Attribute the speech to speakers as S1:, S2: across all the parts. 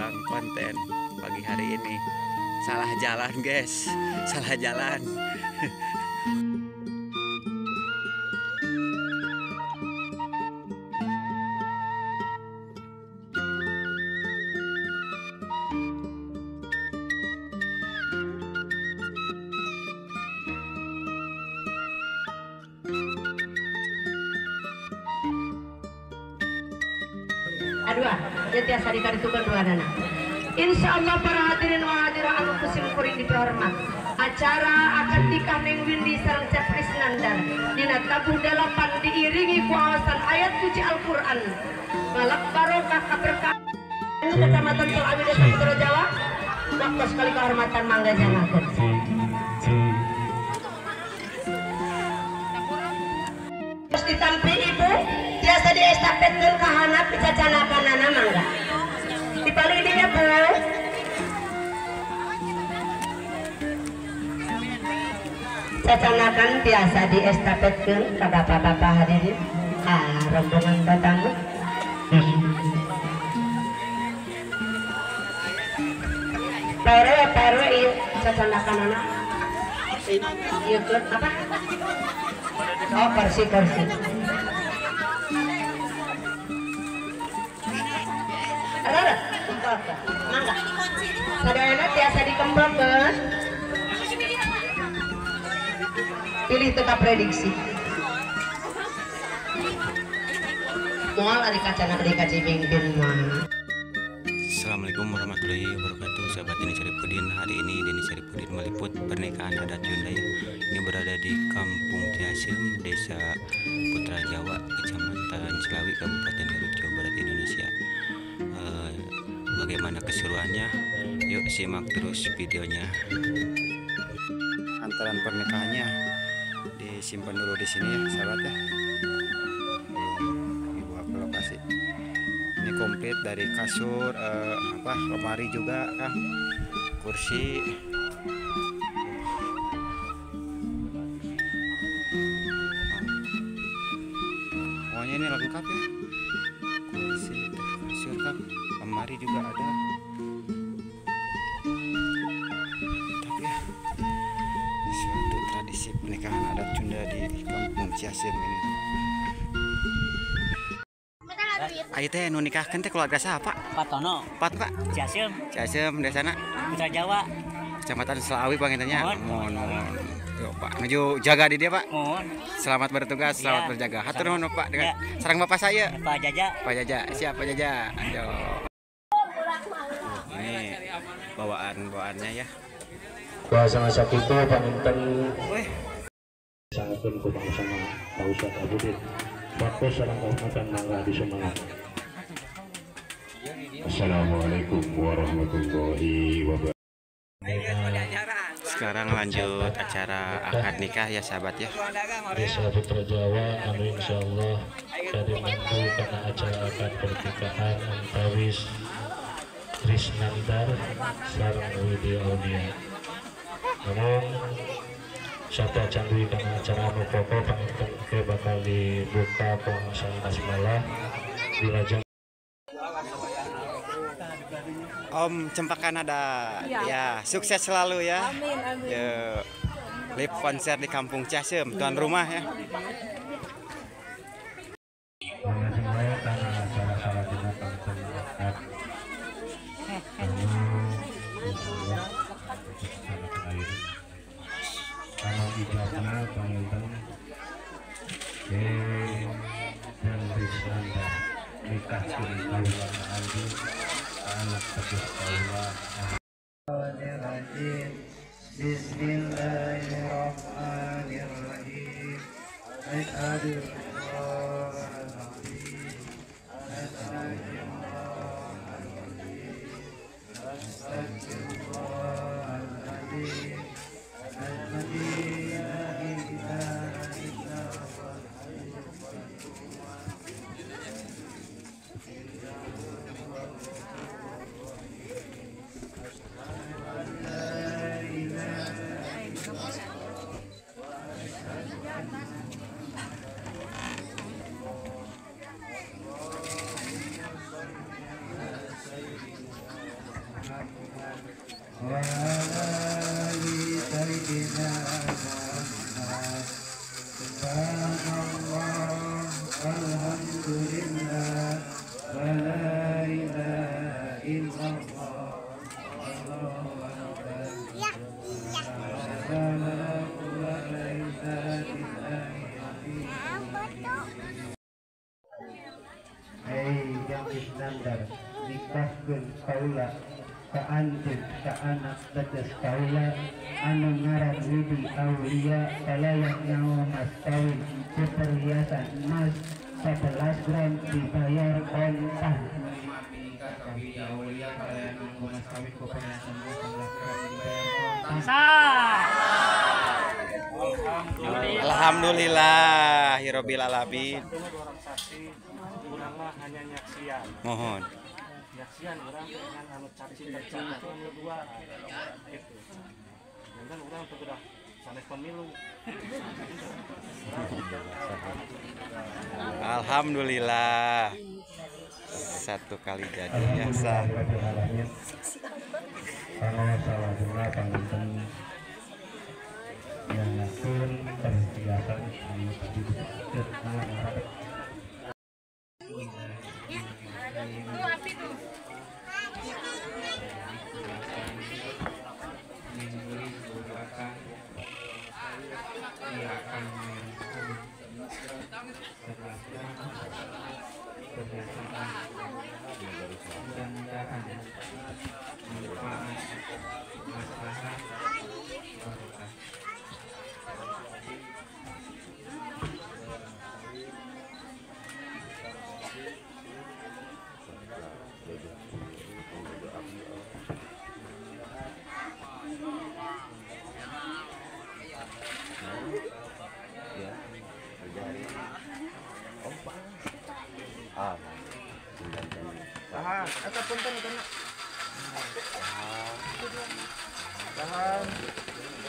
S1: Kurang konten pagi hari ini. Salah jalan guys, salah jalan.
S2: Adua, ya tiasa dikaritukan dua dana. Insya Allah para hadirin wa hadirah anu kusim kuring dihormat. Acara akad nikah Neng Windy sareng Cep Krisnandar dina tabuh 8 diiringi ku awasan ayat suci Al-Qur'an. Balak barokah kaberkahan Kecamatan Selaawi Desa Putra Jawa. Waktu sekali kehormatan mangga jangakeun. Terus ditampi ibu biasa diestafetkeun ka handap dicacanakanana mangga. Di paling dinya Bu. Cacanakan biasa diestafetkeun ka bapak-bapak hadirin, ka rombongan tatamu. Pak RW, Pak RW ieu cacanakanana. Ieu apa? Oh, kursi-kursi. Rara, mangga. Sadayana tiasa dikembangkeun. Pilih tetap prediksi. Moal ari kacana di kacibingkeun mah.
S1: Assalamualaikum warahmatullahi wabarakatuh, sahabat Denny Saripudin. Hari ini Denny Saripudin meliput pernikahan adat Sunda ya. Ini berada di Kampung Ciasem, Desa Putra Jawa, Kecamatan Selaawi, Kabupaten Garut, Jawa Barat, Indonesia. Bagaimana keseruannya? Yuk simak terus videonya. Antaran pernikahannya disimpan dulu di sini ya, sahabat ya. Dibawa ke lokasi. Ini komplit dari kasur, lemari juga, kan, kursi. Pokoknya ini lengkap ya. Kursi, kasur, kan, lemari juga ada. Tapi ya, suatu tradisi pernikahan adat Sunda di Kampung Ciasem ini. Ayo teh nu nikahkeun teh keluarga saha, Pak?
S3: Pak Tono.
S1: Pak, Pak.
S3: Ciasem.
S1: Ciasem desana.
S3: Putra Jawa.
S1: Kecamatan Selaawi pangintennya. Mohon. Yo, Pak, nuju jaga di dia, Pak.
S3: Mohon.
S1: Selamat bertugas, selamat
S3: ya.
S1: Berjaga. Hatur nuhun, Pak, dengan
S3: ya.
S1: Sareng bapak saya.
S3: Pak Jaja.
S1: Pak Jaja, siap Pak Jaja. Ayo. Ini bawaan-bawaannya ya.
S4: Bahasa sakitu panginten. Sangatun ku bangsana Pak Ustaz Abudin. Waktu sareng kehormatan mangga di semangat.
S5: Assalamualaikum warahmatullahi wabarakatuh.
S1: Sekarang lanjut acara akad nikah ya sahabat ya.
S4: Desa Putra Jawa anu insyaallah dari mantu karena acara akad pernikahan antawis Krisnandar sareng Widi Aulia. Namun satu acan duwi kana acara anu pokok panginten ke bakal dibuka penguasaan basmalah dilajeng
S1: Om Cempaka Nada ya. Ya, sukses selalu ya.
S6: Amin, amin.
S1: Ya, live konser di Kampung Ciasem, tuan rumah ya.
S7: Bismillahirrahmanirrahim. wa ala ali sayyidina Muhammad. Subhanallah walhamdulillah wa la ilaha illallah wallahu akbar. La quwwata illa billah. Hei yang Isnandar nikahkeun kaula ka anjeun ka anak tetes kaula anu ngaran Widi Aulia kalayan nyawa mas kawin perhiasan emas 11 gram dibayar kontan.
S3: Widi Aulia kalayan nyawa mas kawin perhiasan emas 11 gram dibayar kontan.
S1: Alhamdulillah hirabbil alamin. Mohon.
S4: Nyaksian orang dengan anu cacing tercatat anu dua gitu. Jangan orang tuh udah sanes pemilu.
S1: Alhamdulillah. Satu kali jadi ya sah.
S7: Kalau salah jumlah panginten yang ngakeun perhiasan anu tadi disebut.
S3: Mudah-mudahan manfaat maslahat barokah.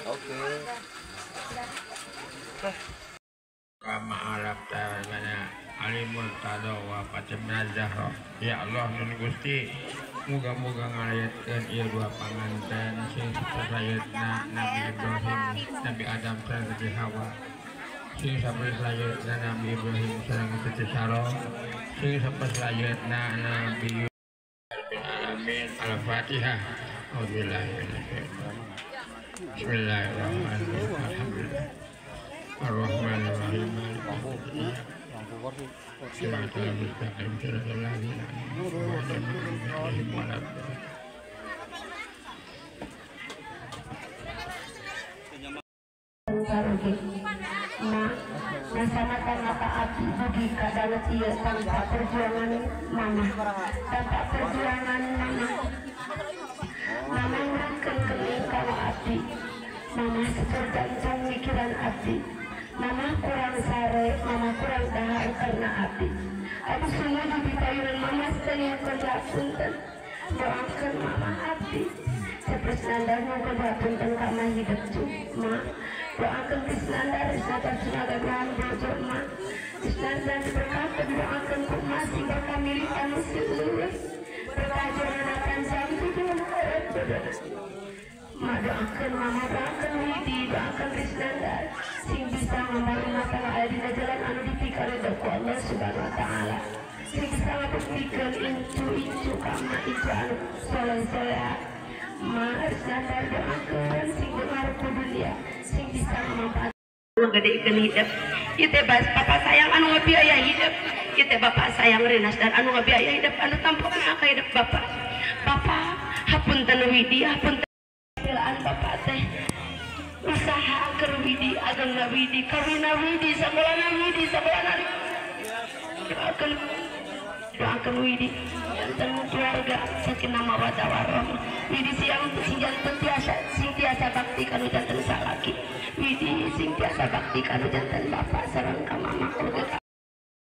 S1: Oke.
S3: Kama alaf ta'ala alimul tado wa fatimna zahra. Ya Allah nun Gusti, muga-muga ngalayatkeun ieu dua panganten sing saperayetna Nabi Ibrahim, Nabi Adam sareng Siti Hawa. Sing saperayetna Nabi Ibrahim sareng Siti Sarah. Sing saperayetna Nabi Amin. Al-Fatihah. Bismillahirrahmanirrahim. Alhamdulillah. Ar-Rahmanirrahim.
S2: Tanpa perjuangan mama, tanpa perjuangan mama, mama ngurangkan kening kalau abdi, mama seterjantung mikiran abdi, mama kurang sare, mama kurang dahar karena abdi. Aku semua dipayunan mama sedang kerja punten, doakan mama abdi. Seprisnandar mungkin doa punten karena hidup cuma doakan Krisnandar Risnandar semoga doan bojo ma Krisnandar berkata doakan ku masih bakal milik anu seluruh berkah jonatan sampai ma doakan mama doakan Widi doakan Krisnandar sing bisa ngomong masalah aya dina jalan anu dipikare ku Allah Subhanahu wa taala sing bisa ngabuktikan incu-incu kama incu anu soleh-soleha. Ma Risnandar doakan sing dengar ku dunia sing bisa manfaat ngegedekeun hidup. Ieu teh bapak sayang anu ngabiaya hidup. Ieu teh bapak sayang Rinas dan anu ngabiaya hidup anu tampokna ka hidup bapak. Bapak hapunten Widi hapunten belaan bapak teh usaha keur Widi agengna Widi kawinna Widi sakolana Widi sakolana doakeun doakeun Widi janten keluarga sakinah mawaddah warahmah. Widi siang sing janten tiasa sing tiasa bakti kanu janten salaki. Widi sing tiasa bakti kanu janten bapak sareng ka mama keluarga.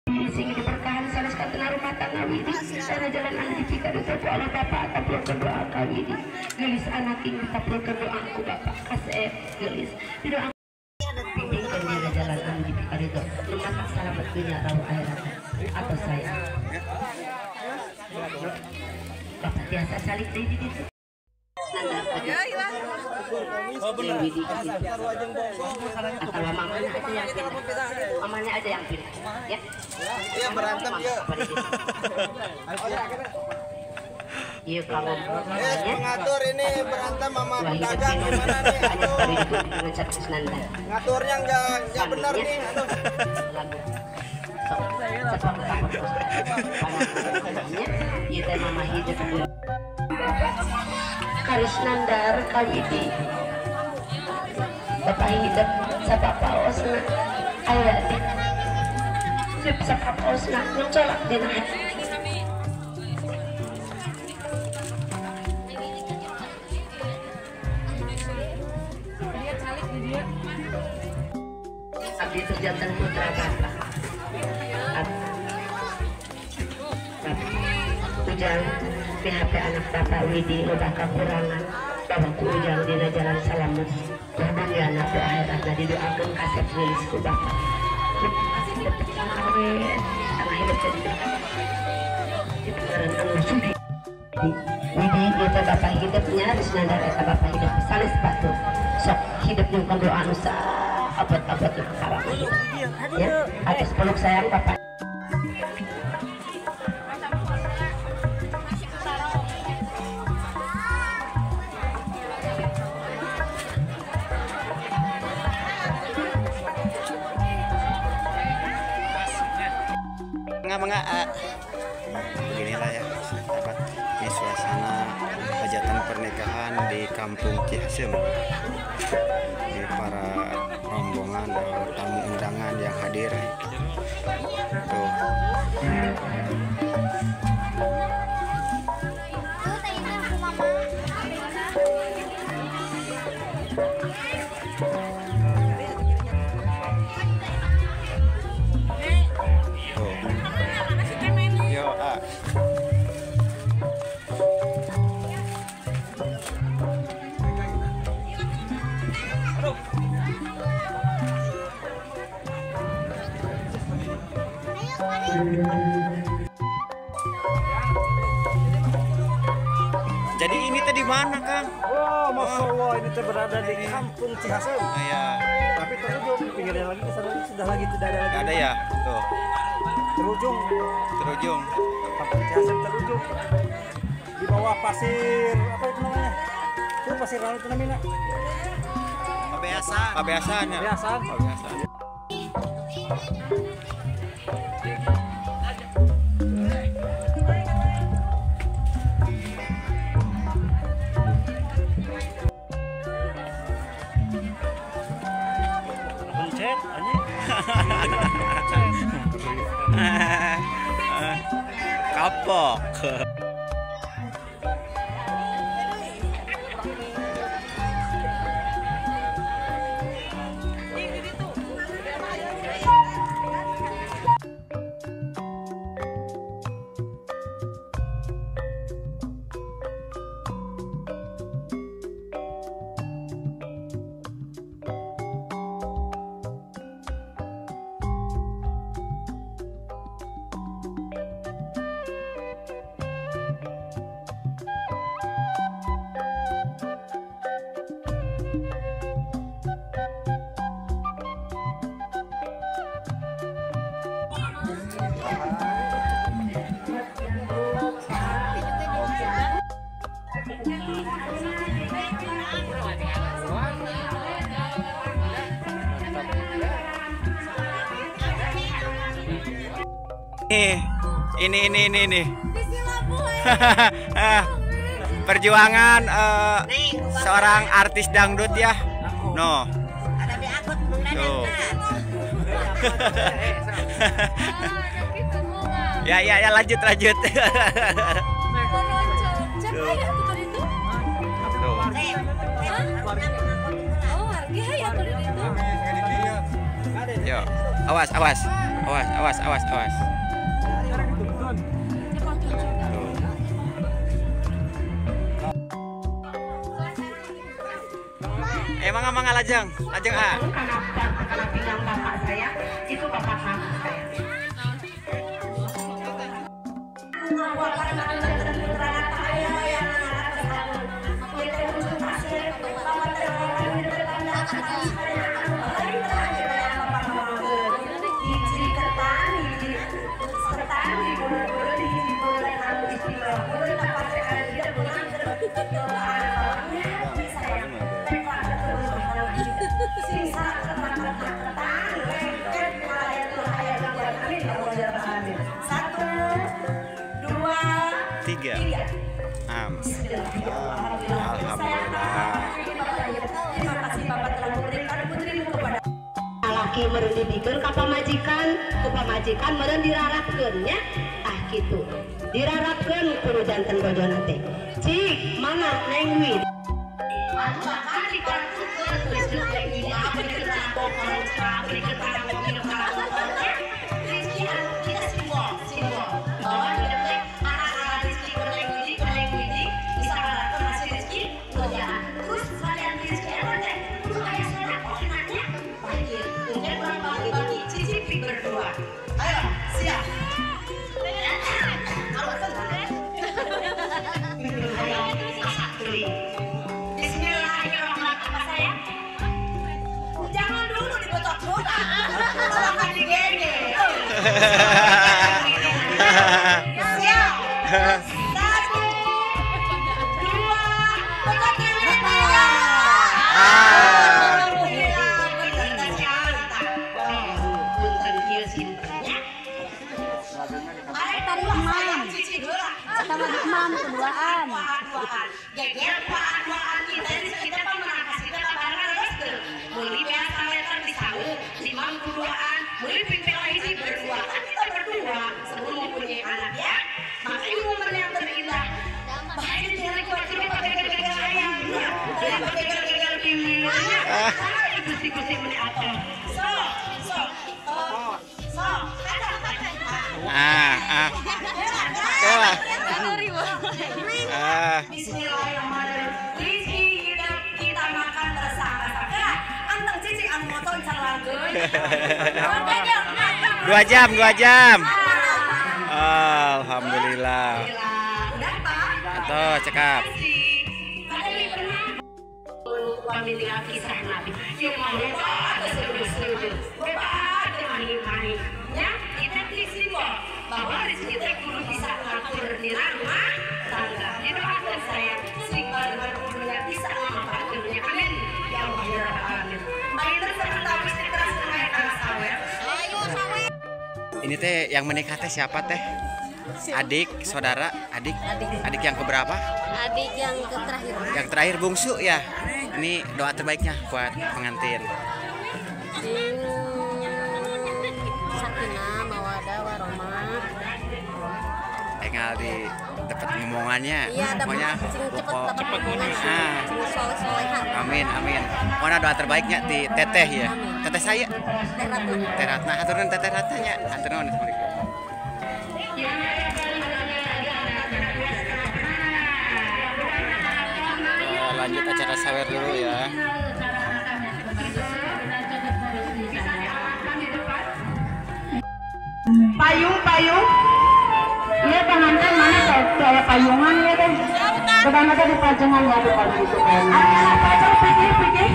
S2: Widi sing diberkahan sanes katena rumah tangga Widi sana jalan anu dipikaduto ku Allah bapak tampilkeun doa ka Widi. Geulis anak ing ditampilkeun doa ku bapak kasep geulis. Didoakeun bimbingkeun dina jalan anu dipikaduto rumah tangga salamet dunya atau akhirat atau saya. Bapak biasa salik deui di ditu. Neng Widi atau mamanya aja yang pindah. Mamanya aja yang pindah. Ya.
S6: Iya berantem ya.
S2: Iya kalau
S6: pengatur ini berantem sama pedagang gimana nih? Ngaturnya nggak benar nih. Aduh.
S2: Karisnandar kali ini bapak hidup sapapaosna aya di sapapaosna ncolak dina hati. Abdi terjantan putra bapak. Ujang PHP anak bapak Widi loba kakurangan bapak ku Ujang dina jalan salamet dunia na akhirat na didoakeun kasep geulis ku bapak. Awet tangah hidup jadi dipengaran anu sugih. Widi ieu teh bapak hidupnya Risnandar eta bapak hidup sanes batur. Sok hidup nyungkeun doa anu abot-abot ka bapak hidup. Ya, atas peluk sayang bapak.
S1: Beginilah ya sahabat, ini suasana hajatan pernikahan di Kampung Ciasem. Ini para rombongan atau tamu undangan yang hadir. Tuh. Jadi ini tadi mana, Kang?
S8: Oh, Masya Allah, ini berada di Kampung Ciasem.
S1: Oh, iya.
S8: Tapi terujung, pinggirnya lagi ke sana sudah lagi tidak ada lagi.
S1: Ada ya? Tuh.
S8: Terujung.
S1: Terujung.
S8: Kampung Ciasem terujung. Di bawah pasir, apa itu namanya? Itu pasir laut itu namanya.
S1: Pabeasan. Pabeasan ya.
S8: Pabeasan.
S1: Pabeasan.
S8: Pencet anjing.
S1: Kapok. Ini. Perjuangan seorang artis dangdut ya. No. Tuh. Ya ya ya, lanjut lanjut. Yo, awas awas awas awas awas awas. Emang emang lajang, lajang A.
S2: Karena pinggang bapak saya itu bapak kamu saya.
S1: Alhamdulillah.
S2: Terima kasih Bapak telah memberikan putrimu kepada laki meureun dibikeun ka pamajikan, ku pamajikan meureun dirarapkeun nya. Tah kitu. Dirarapkeun kudu janten bojona teh. Cik, mana Neng Wid? Siap. 1, 2, Bismillahirrahmanirrahim. Rizki hidup kita makan bersama-sama. Anteng cicing anu motor calanggeun.
S1: 2 jam, 2 jam. Alhamdulillah. Atau cekap.
S2: Bahwa rezeki teh kudu bisa ngatur di rumah tangga. Didoakan saya sing bareng-bareng bisa ngamanfaatkeunnya. Amin. Ya Allah ya Rabbal alamin. Ayeuna sapertawis teh teras aya kana sawer.
S1: Ini teh yang menikah teh siapa teh? Adik, saudara, adik. Adik yang keberapa?
S9: Adik yang terakhir.
S1: Yang terakhir bungsu ya. Ini doa terbaiknya buat pengantin.
S9: Sakinah, mawadah, warahmah.
S1: Engal di dapat ngomongannya.
S9: Iya,
S1: pokoknya
S9: cepet.
S1: Amin, amin. Pokoknya doa terbaiknya di teteh ya.
S9: Amin.
S1: Teteh saya.
S9: Teh Ratna.
S1: Teh Ratna, hatur nuhun Teteh Ratnanya. Hatur nuhun. Assalamualaikum. Lanjut acara sawer dulu ya.
S2: Payung, payung. Iya pengantin mana teh? Kayak payungan ya teh. Pertama teh di pajangan ya di payung itu kayaknya. Anak pajang pikir pikir.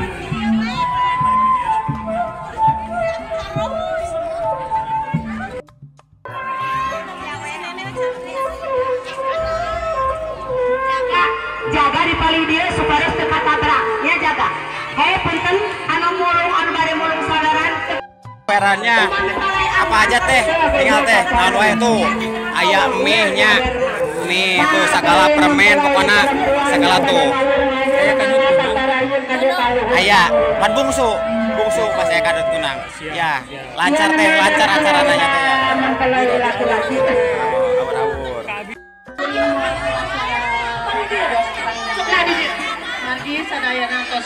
S2: Jaga di paling dia supaya teu katabrak ya jaga. Hei punten anu mulung anu bade mulung saweran.
S1: Perannya apa aja teh? Tinggal teh naon wae tuh. Aya mie nya. Mie tuh segala permen pokoknya segala tuh. Aya pan bungsu. Bungsu pas aya kadut kunang. Ya, lancar teh, lancar acaranya teh ya. Awur-awur.
S2: Margi sadayana tos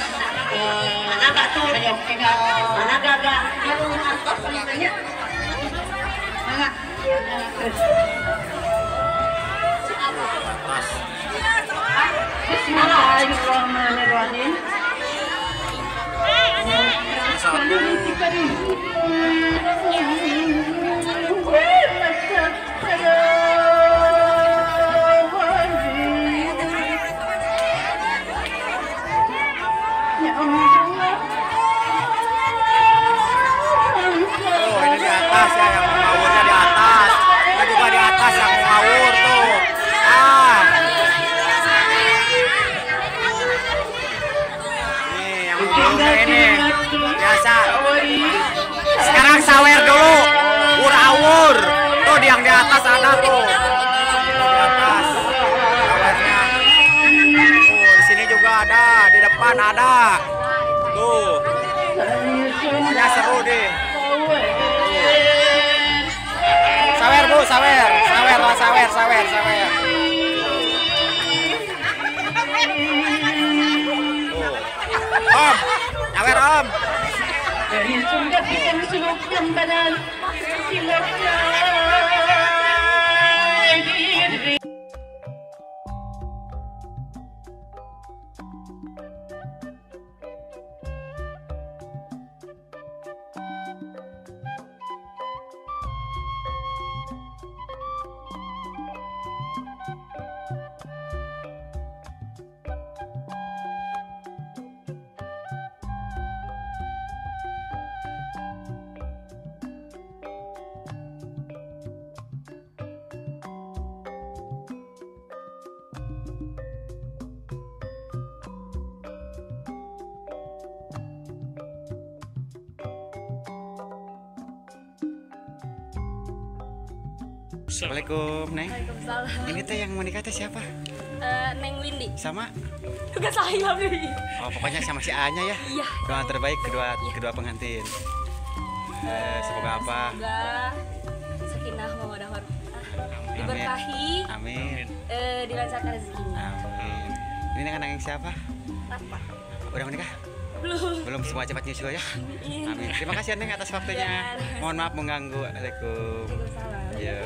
S2: mana batu mana gagak tos namanya mangga. Bismillahirrahmanirrahim.
S1: Oh, ini di atas ya, yang ngawurnya di atas. Ini juga di atas yang ngawur tuh. Ah. Nih, yang ngawur ini. Biasa. Sekarang sawer dulu. Ur-awur. Tuh yang di atas ada tuh. Di atas. Sawernya. Makan ada. Tuh. Pokoknya seru deh. Sawer Bu, sawer. Sawer lah, sawer, sawer, sawer. Tuh. Om, sawer Om. Assalamualaikum, Neng.
S9: Waalaikumsalam.
S1: Ini teh yang menikah teh siapa?
S9: Neng Windy.
S1: Sama?
S9: Enggak salah nih.
S1: Oh, pokoknya sama si A-nya ya.
S9: Iya.
S1: Doa terbaik kedua kedua pengantin. Semoga apa?
S9: Semoga sakinah mawaddah warahmah. Diberkahi.
S1: Amin.
S9: Dilancarkan rezekinya.
S1: Amin. Ini neng siapa?
S9: Rafa.
S1: Udah menikah?
S9: Belum.
S1: Belum, semua cepat nyusul ya.
S9: Amin.
S1: Amin. Terima kasih Neng atas waktunya.
S9: Ya,
S1: mohon maaf mengganggu. Waalaikumsalam.
S9: Waalaikumsalam.
S1: Ya.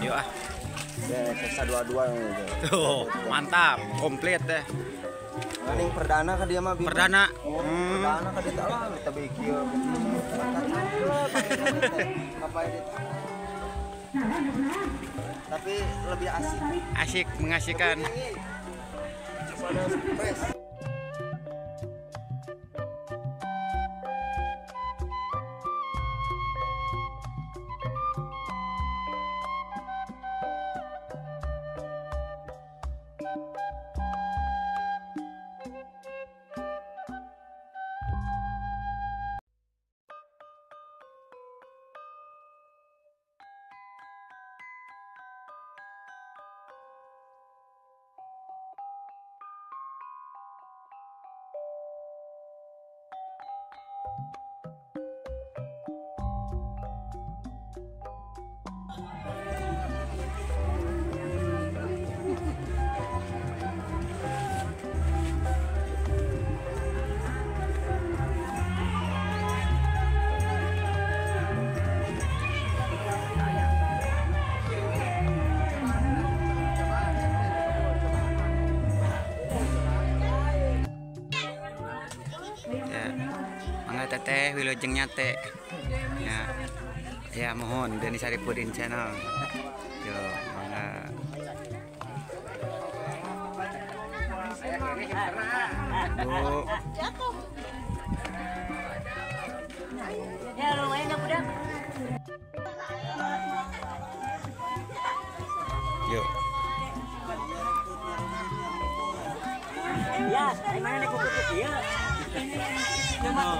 S1: Yuk ah.
S6: Ya, sisa dua-dua gitu.
S1: Tuh, mantap, komplit deh.
S6: Paling perdana ke dia mah.
S1: Perdana.
S6: Perdana ke dia lah, kita bikin. Tapi lebih asik.
S1: Asik, mengasihkan. Mangga teteh wilujengnya teh. Ya. Ya mohon Denny Saripudin channel. Yo, mangga. Bu.
S9: Ya lumayan udah.
S1: Yuk.
S8: Ya, mana nih kuku ya?
S2: Nah,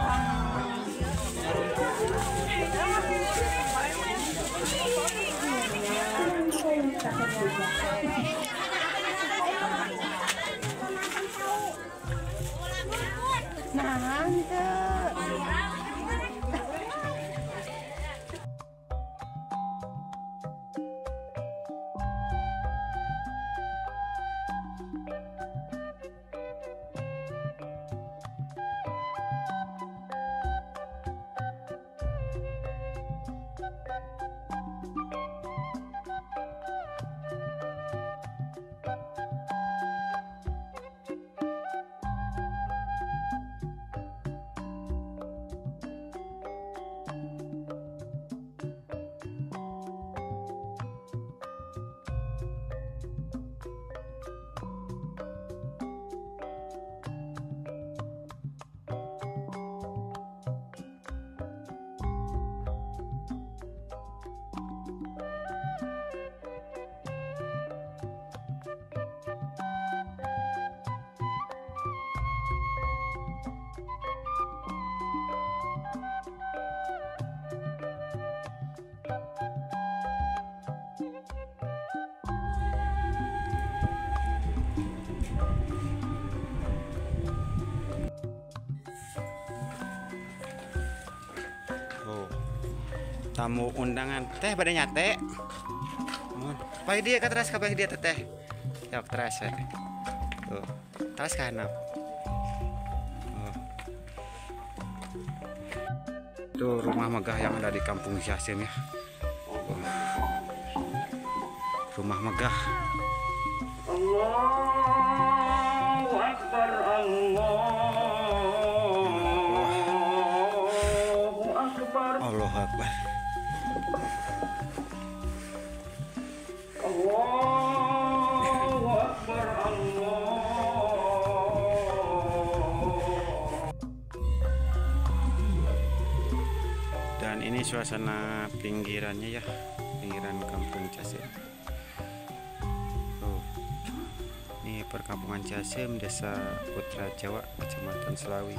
S1: Tamu undangan teh pada nyate. Pai dia ka teras ka dia teteh. Yok teras ya. Tuh, teras ka handap. Oh. Itu rumah megah yang ada di Kampung Ciasem ya. Oh. Rumah megah.
S3: Allahu Akbar, Allahu Akbar.
S1: Allahu Akbar.
S3: Allahu Akbar, Allah.
S1: Dan ini suasana pinggirannya ya, pinggiran Kampung Ciasem. Tuh. Ini perkampungan Ciasem, Desa Putra Jawa, Kecamatan Selawi.